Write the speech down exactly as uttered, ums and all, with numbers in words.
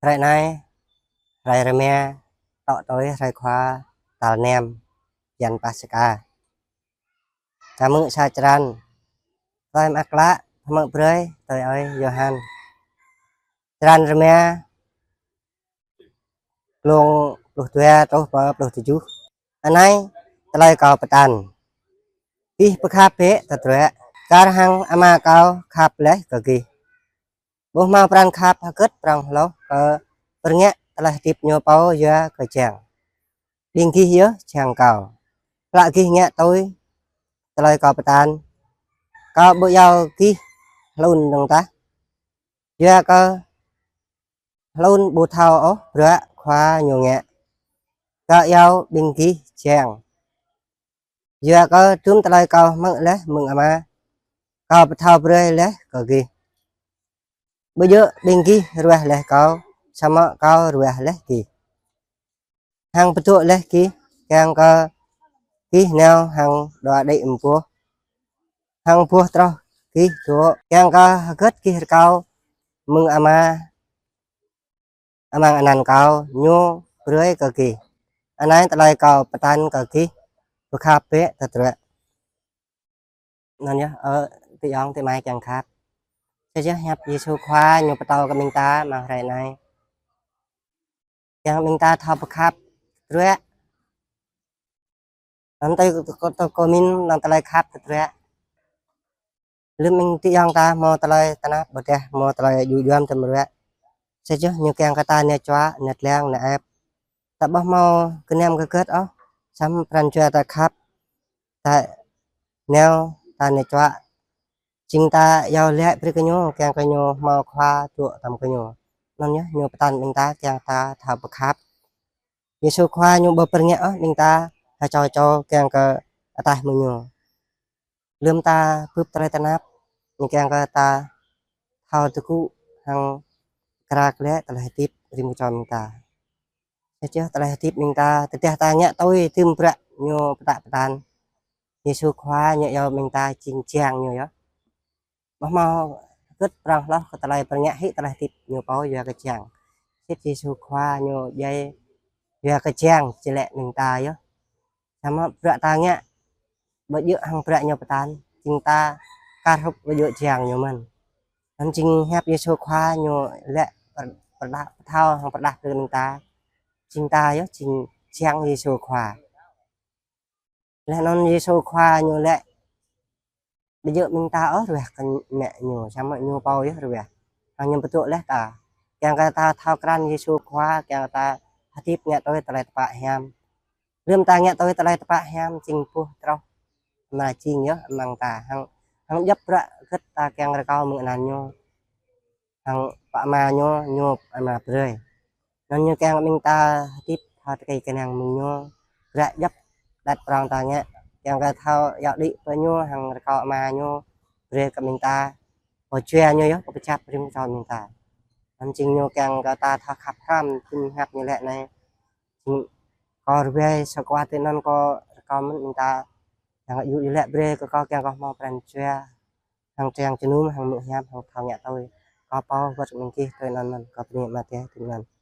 Hrơi anai, hrơi rơma, tŏ tui hrơi Khua tal năm, bơyan Paskha. Ta hmư̆ sa črăn tơlơi mơak klă hmư̆ brơi tui ơi Yôhan. Črăn rơma, glông pluh dua truh pơ pluh tơjuh. Anai tơlơi Kâo pơtăn: Gih pơkhăp bĕ tơdruă, kar hăng Ama Kâo khăp laih kơ gih. Ƀu hmâo pran khăp hơgĕt prŏng hloh kơ pơrngă tơlơi hơdip ñu pô yua kơ jiăng. Ƀing gih yơh jiăng Kâo, hlak gih ngă tui tơlơi Kâo pơtăn. Kâo ƀu iâu gih hlŭn dơ̆ng tah, yua kơ hlŭn ƀu thâo ôh bruă Khua ñu ngă. Kâo iâu ƀing gih jiăng, yua kơ dum tơlơi Kâo hmư̆ laih mơ̆ng Ama, Kâo pơthâo brơi laih kơ gih. Ƀu djơ̆ ƀing gih ruah laih Kâo, samơ̆ Kâo ruah laih gih, hăng pơdŏ laih gih, kiăng kơ gih nao hăng đua đĭ mơboh, hăng boh troh gih dŏ, kiăng kơ hơgĕt gih rơkâo mơ̆ng Ama amăng anăn Kâo, Ñu brơi kơ gih. Anai tơlơi Kâo pơtăn kơ gih: Pơkhăp bĕ tơdruă. Anŭn yơh, ơ, adơi ayŏng adơi amai kiăng khăp. Sa čô hiăp Yêsu Khua Ñu pơtô kơ ƀing ta amăng hrơi anai, kiăng ƀing ta thâo pơkhăp tơdruă. Anŭn tui kơ, kơ, kơ mĭn anŭn tơlơi khăp tơdruă. Lơ̆m ƀing adơi ayŏng ta hmâo tơlơi tơnap ƀôdah hmâo tơlơi djŭ djuăm tơdruă, sa čô ñu kiăng kơ ta nao čuă, nao lăng, nao ĕp. Ta ƀu hmâo gơnam hơgĕt ôh, samơ̆ pran jua ta khăp, ta nao, ta nao čuă, jing ta iâu laĭ brơi kơ Ñu, kiăng kơ Ñu hmâo khua dŏ tơm kơ ñu. Anŭn yơh Ñu pơtăn ƀing ta kiăng ta thâo pơkhăp. Yêsu Khua Ñu ƀu pơrngă ôh ƀing ta ha čô čô kiăng kơ ataih mơ̆ng Ñu. Lơ̆m ta bưp tơlơi tơnap, Ñu kiăng kơ ta thâo tơgŭ hăng kra klĕ tơlơi hơdip rĭm čô ƀing ta. Sa čô tơlơi hơdip ƀing ta, tơdah ta ngă tui dum bruă Ñu pơtă pơtăn, Yêsu Khua Ñu iâu ƀing ta jing jiăng Ñu yơh. Ƀu hmâo hơgĕt prŏng hloh kơ tơlơi pơrngă hĭ tơlơi hơdip ñu pô yua kơ jiăng. Sĭt Yêsu Khua Ñu djai yua kơ jiăng či laĭ ƀing ta yơh. Samơ̆ bruă ta ngă ƀu djơ̆ hăng bruă Ñu pơtăn, jing ta kar hrup ƀu djơ̆ jiăng Ñu mơ̆n. Anŭn jing hiăp Yêsu Khua Ñu laĭ pơr-, pơrđah, pơthâo hăng pơrđah kơ ƀing ta. Jing ta yơh jing jiăng Yêsu Khua. Laih anŭn Yêsu Khua Ñu laĭ ƀu djơ̆ ƀing ta ôh ruah kơ mă Ñu, samơ̆ Ñu pô yơh ruah, hăng Ñu pơdŏ laih ta. Kiăng kơ ta thâo krăn Yêsu Khua, kiăng kơ ta hơdip ngă tui tơlơi tơpă hiam. Lơ̆m ta ngă tui tơlơi tơpă hiam, jing boh troh amra jing yơh amăng ta, hăng, hăng djŏp bruă hơgĕt ta kiăng rơkâo mơ̆ng anăn Ñu, hăng pơ Ama Ñu, Ñu pơ Ama brơi. Anŭn Ñu kiăng ƀing ta hơdip thâo tơkai kơnang mơ̆ng Ñu, bruă djŏp đăt prŏng ta ngă, kiăng kơ thâo iâu đĭ pơ Ñu hăng rơkâo Ama Ñu brơi kơ ƀing ta pô jua Ñu yơh pô pơčăp rĭm čô ƀing ta. Anŭn jing Ñu kiăng kơ ta thâo khăp hrăm, jing hiăp Ñu laĭ anai. Jing kâo rơwang sa kuat tui anŭn kâo rơkâo mơ̆n ƀing ta, kiăng kơ djru laĭ brơi kơ kâo kiăng kâo hmâo pran jua hăng triang jơnum, hăng hmư̆ hiam, hăng thâo ngă tui. Kâo pô wơ̆t mơ̆ng gih tui anŭn mơ̆n, kâo bơni Ama Adai tui anŭn.